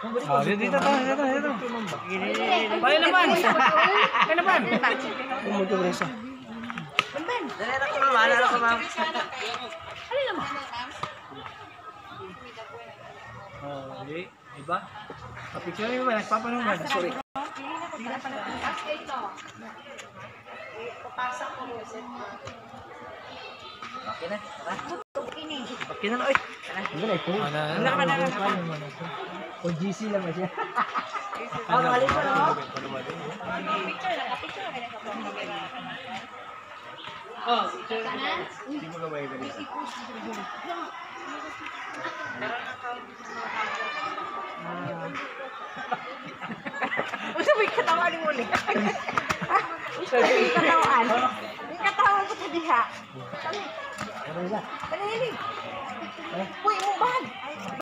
Oh, dito, dito, dito, dito. Bali naman. Bali naman. Umuto rin siya. Dali na ko, ma'am. Alala ko, ma'am. Oh, di, di ba? Pa-picture mo ba? Nagpapanong ba? Sorry. Okay na. Tara. Okay na, oy. Hindi na ito. Ano, ano, ano, ano, O GC lang ba siya? Ano, ano, Hindi mo gamay ganito. Unsa may katawan ni muli? Unsa may katawan? May katawan ko diha. Ano siya? Panili.